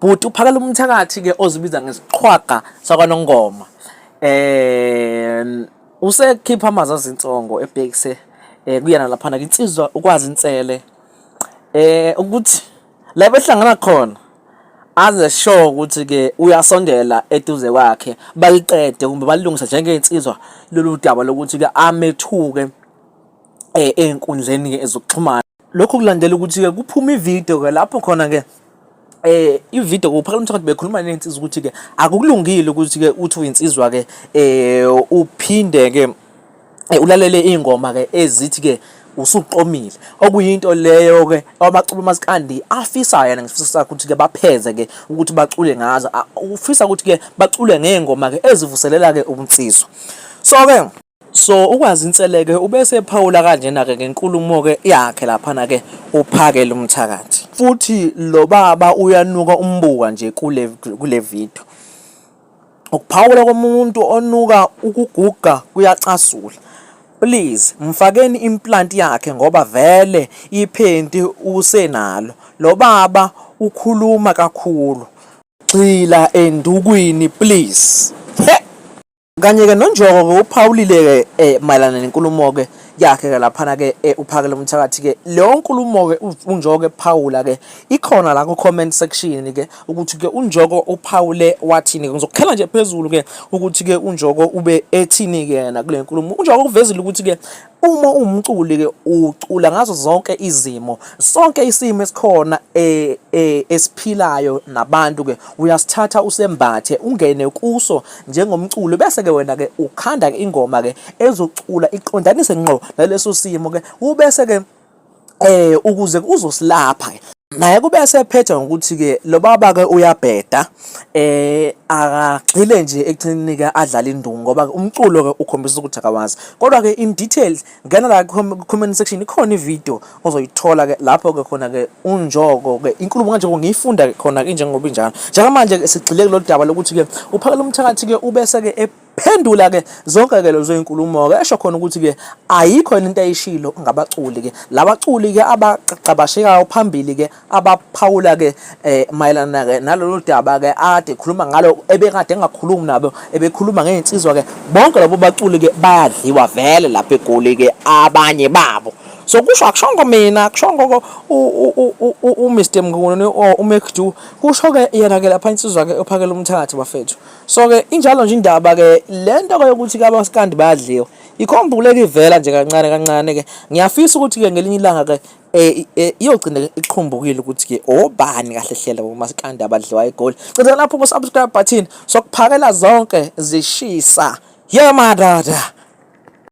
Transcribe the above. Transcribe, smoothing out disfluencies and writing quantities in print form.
Bhuti uphakela umthakathi ke ozibiza ngesiqhwaga sakwaNongoma. Usekhipha amazwi azinsongo ebhekise kuyena laphana insizwa ukwazi insele ukuthi la behlangana khona aze sure ukuthi ke uyasondela eduze kwakhe baliqede kumbe balilungise njengensizwa lolu daba lokuthi ke amethuke ey'nkundleni-ke ezokuxhumana. Lokhu kulandela ukuthi-ke kuphume ividiyo-ke lapho khona-ke ividiyo kuphakela umthakathi bekhuluma ney'nsizwa ukuthi-ke akukulungile ukuthi-ke uthi uyinsizwa-ke uphinde-ke ulalele iy'ngoma-ke ezithi-ke usuqomile okuyinto leyo-ke abaculo masikandi afisayo yena ngesifiso sakhe ukuthi-ke bapheze-ke ukuthi bacule ngazo ufisa ukuthi-ke bacule ngey'ngoma-ke ezivuselela-ke ubunsizwa. So-ke So ukwazi inseleke ubese ephawula kanjena-ke ngenkulumo-ke yakhe laphana-ke uphakela umthakathi. Futhi lo baba uyanuka umbuka nje kule kule video. Ukuphawula komuntu onuka ukuguga kuyacasula. Please mfakeni implant yakhe ngoba vele iphenti usenalo. Lo baba ukhuluma kakhulu. Gxila endukwini please. He! Kanye-ke noNjoko-ke uphawulile-ke mayelana nenkulumo-ke yakhe-ke laphana-ke uphakele umthakathi-ke leyo nkulumo-ke uNjoko ephawula-ke ikhona la ku-comment section-ke ukuthi-ke uNjoko uphawule wathini-ke ngizokukhela nje phezulu-ke ukuthi-ke uNjoko ube ethini-ke yena kule nkulumo. UNjoko uvezile ukuthi-ke uma uwumculi-ke ucula ngazo zonke izimo, sonke isimo esikhona esiphilayo nabantu-ke uyasithatha usembathe ungene kuso njengomculi bese-ke wena-ke ukhanda-ke ingoma-ke ezocula iqondanise ngqo naleso simo-ke ubese-ke ukuze uzosilapha ke. Naye kube esephetha ngokuthi-ke lo baba-ke uyabheda akagxile nje ekuthenini-ke adlale induku ngoba umculo-ke ukhombisa ukuthi akawazi. Kodwa-ke in details ngena la ku-comment section ikhona ividiyo ozoyithola-ke lapho-ke khona-ke uNjoko-ke inkulumo kanjoko ngiyifunda-ke khona-ke injengoba injalo. Njengamanje-ke sigxile kulolu daba lokuthi-ke uphakela umthakathi-ke ubese-ke phendula ke zonke ke lezo inkulumo ke esho khona ukuthi ke ayikho into ayishilo ngabaculi ke labaculi ke abaqabashekayo phambili ke abaphawula ke mayelana ke nalolu daba ke ade khuluma ngalo ebekade engakhulumi nabo ebekhuluma ngey'nsizwa ke bonke labo baculi ke bayadliwa vele lapha eGoli ke abanye babo. So kusho akushongo mina, akushongo u-Mr Mnguni or uMcDo, kusho ke yena ke lapha insizwa ke ophakela umthakathi bafethu. So ke injalo nje indaba ke lento ke yokuthi ke abasikandi bayadliwa ikhomba ukuleka ivela nje kancane kancane ke. Ngiyafisa ukuthi ke ngelinye ilanga ke iyogcina iqhumbukile ukuthi ke obani kahle hle labo masikandi abadliwa eGoli. Cela lapho ku subscribe button sokuphakela zonke zishisa. Yeah madoda.